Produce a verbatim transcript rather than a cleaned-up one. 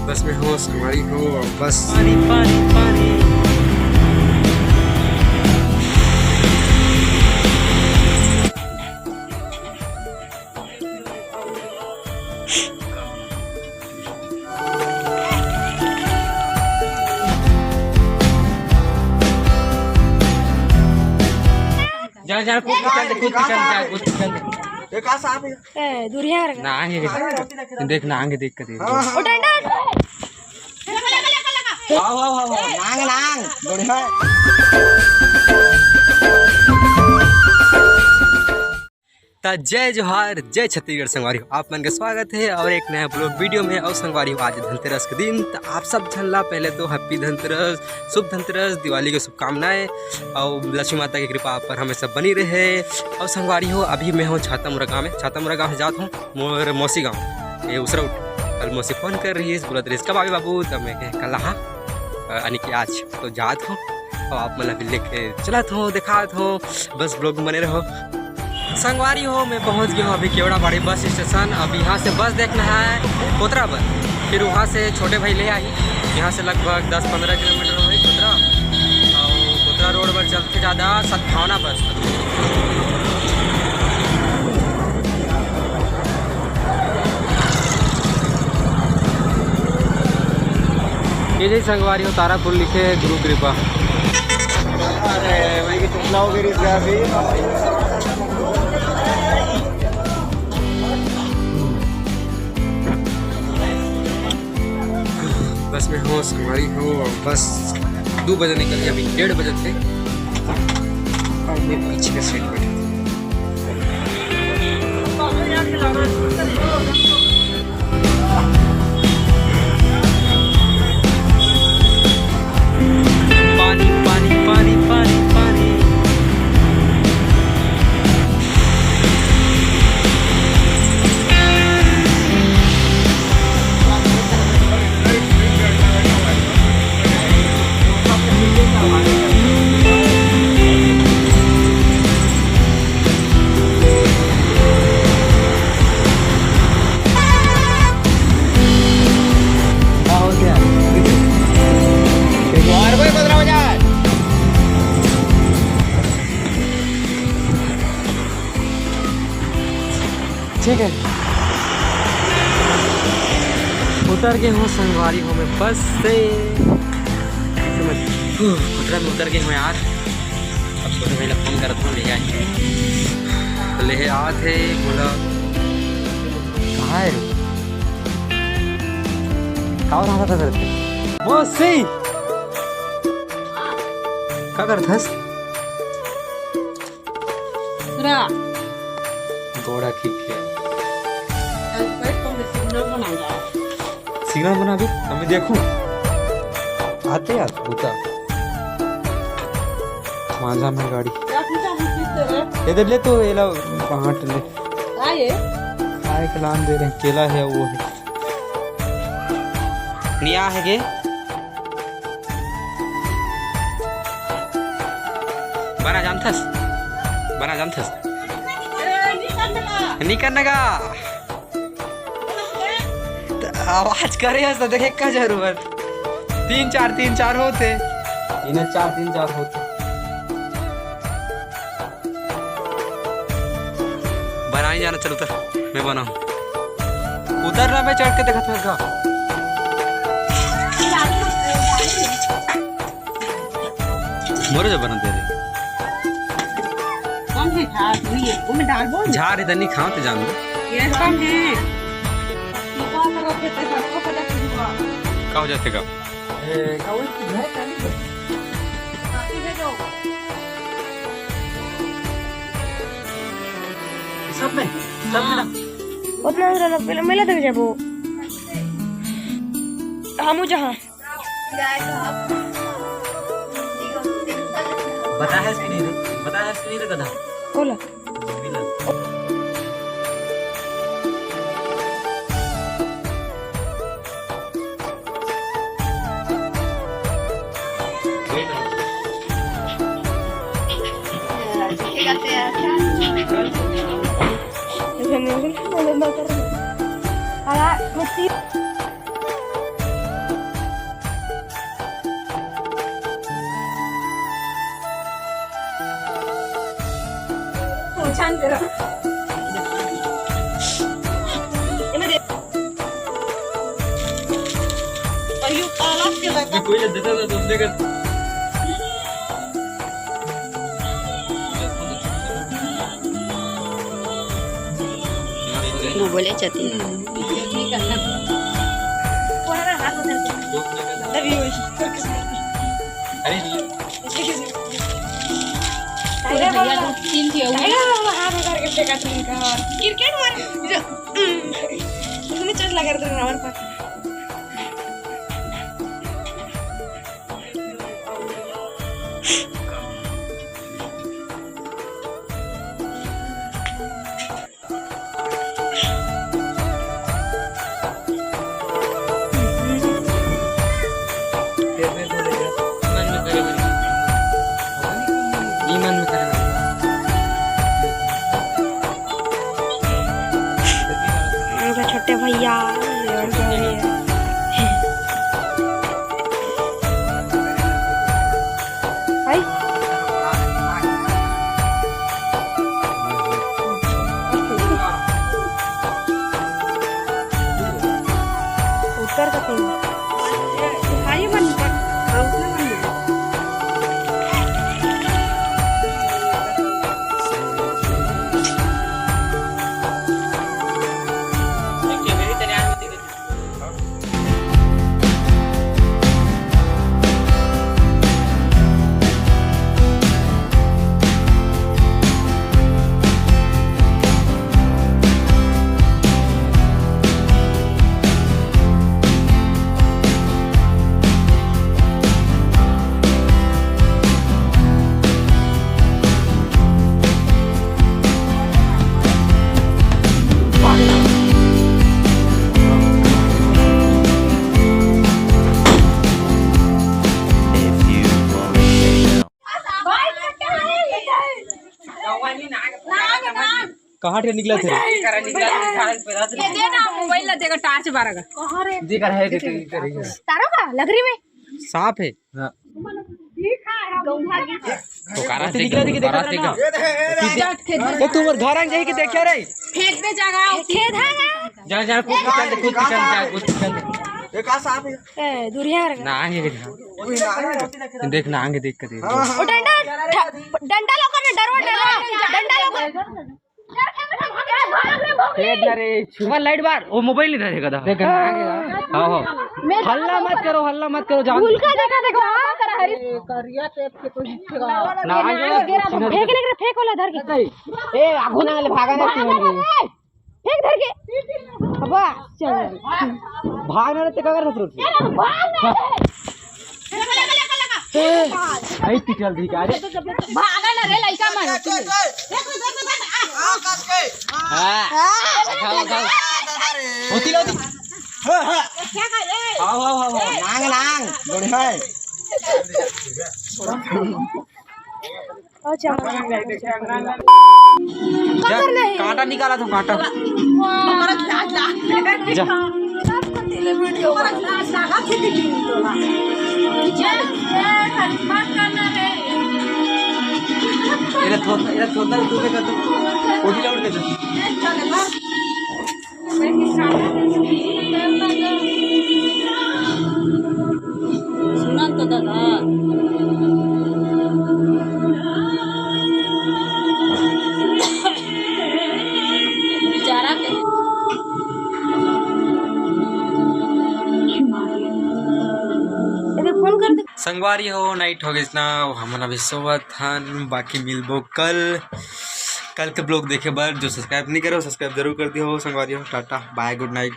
बस में हो, संगवारी हो, और बस पानी, पानी, पानी। जा, जा, कूद के चल दे, कूद के चल, जा, कूद के चल दे। ये का साहब है? ए, दूरिया रख। ना आगे देख, ना आगे देख के दे। हाँ, हाँ। ओ, डंडा। आओ, आओ, आओ, आओ। नांग, नांग। बढ़िया। त जय जोहार, जय छत्तीसगढ़ संगवारी हो, आप मन के स्वागत है और एक नया vlog video में। और संगवारी हो, आज धनतेरस के दिन, त आप सब झन ला पहले तो happy धनतेरस, शुभ धनतेरस, दिवाली के शुभकामनाएं और लक्ष्मी माता की कृपा आप पर हमेशा बनी रहे। और संगवारी हो, अभी मैं हूँ छातामुरा गाँव में, छातामुरा गाँव से जात हूँ मोर मौसी गाँव, ये उसरौठ। कल मौसी फोन कर रहिस, बोलत रहिस, "कब आबे बाबू?" तब मैं कहे, "कल हाँ।" अ, यानी कि आज तो जात हूँ, और आप मन ला भी लेके चलत हूँ, देखात हूँ, बस vlog में बने रहो। संगवारी हो, मैं पहुँच गया हूँ अभी केवड़ाबाड़ी बस स्टेशन। अब यहाँ से बस देखना है कोतरा बस, फिर वहाँ से छोटे भाई ले आई। यहाँ से लगभग दस पंद्रह किलोमीटर होही कोतरा, और कोतरा रोड पर चलते ज़्यादा सद्भावना बस। ये जय संगवारी हो, तारापुर लिखे है, गुरु कृपा। अरे भाई, कितना हो गई रिश्ता अभी? बस में हो, संगवारी हो, और बस दो बजे निकल गया, अभी डेढ़ बजे थे, और मैं पीछे के सीट बैठे थे। पानी, पानी, पानी, पानी, पानी। ठीक है, उतर गए हो संगवारी हो मैं बस से। कोतरा में उतर गए हो यार। अब छोटे भाई ला फोन करत हूँ, ले आए। तो ले आत हे, बोला, "कहाँ है रे? का हो रहा था करते?" वो सही। का करत हस? रा। गोड़ा खींच के। सिग्नल बनाबे, हमें देखू। आते यार, बूता। मांझा में गाड़ी। इधर ले तो, एला बांट ले। आए। आए कलाम दे रहे, केला है, वो है। निया है के? बना जानथस? बना जानथस? नहीं करने का। त आवाज करे हस त देखे का जरूरत? तीन चार, तीन चार होते। इन्हें चार, तीन चार होते। बनाई जाना, चल उतर, मैं बनाऊं। उतर ना, मैं चढ़ के देखत हूँ का। मोरे जो बनत दे रे। कम है झार, नहीं है, वो में डाल बोल। झार इधर नहीं खाओ तो जान दो। ये कम है। का हो जाते का? ए, का वही घर का नहीं? सब में, सब में ना। उतना दूर अलग पहले मेला देख जाबो। हमू जहाँ। बता है इसकी नहीं रे, बता है इसकी नहीं रे गधा। बोला। कोई देता था तो उसने कर वो बोले चती। अरे भैया, दो तीन थी हो गई। टाइगर बाबा हाथ उधर के फेंका था इनका और क्रिकेट मार जो, हम्म, उसमें चोट लगा रहा था हमारे पास। छोटे भैया। उत्तर का तीन। भाई मन पर, हाँ, उतना मन पर। कहाँ से निकला थे? ये दे ना, मोबाइल ला देगा, टार्च बारह का। देखा है, देखा है। तारों का लकड़ी में सांप है। हाँ। तो कारा देख, कारा देख। तो तुम घर आ जाए कि देखियो रे। फेंक दे जगह। खेत है ना? जा, जा, कूद के चल दे, कूद के चल दे, जा, कूद के चल दे। ये का सांप है? ए, दूरिया रे। ना, ये देखा। कोई ना है। देख ना, आगे देख के देख। हाँ, हाँ। वो डंडा, डंडा लो कर, डरवा डंडा, डंडा लो कर। फेंक ना रे, छुआ लाइट बार, वो मोबाइल नहीं रहेगा दा। देख ना, आगे। हाँ, हाँ। हल्ला मत करो, हल्ला मत करो, जान। उनका देखा, देखो, हाँ। करिया टेप के तो दिखेगा। ना, आगे। फेंक, फेंक, फेंक वाला धर के। ए, आगू ना ले, भागा ना, भागा ना रे। फेंक धर के। अब चल। भाग ना रे, ते का करत रहो? ए, भाग ना रे। ए, आई पिटल दी का रे? भागा ना रे, लइका मन। हाँ। उठाओ, उठाओ। होती लो, होती। आओ, आओ, आओ, आओ। नांग, नांग, बढ़िया है। अच्छा। जा, कांटा निकाला तू, कांटा। जा। एरा थोड़ा, एरा थोड़ा, तू देखा तो, उठी ला, उठ के जा। सुनन तो दादा। बेचारा के। अरे फोन कर दे। संगवारी हो, नाइट हो गइस ना, हमन अभी सोवत हन, बाकी मिलबो कल। कल के ब्लॉग देखे बर जो सब्सक्राइब नहीं करे हो, सब्सक्राइब जरूर कर दियो संगवारी हो। टाटा, बाय, गुड नाइट।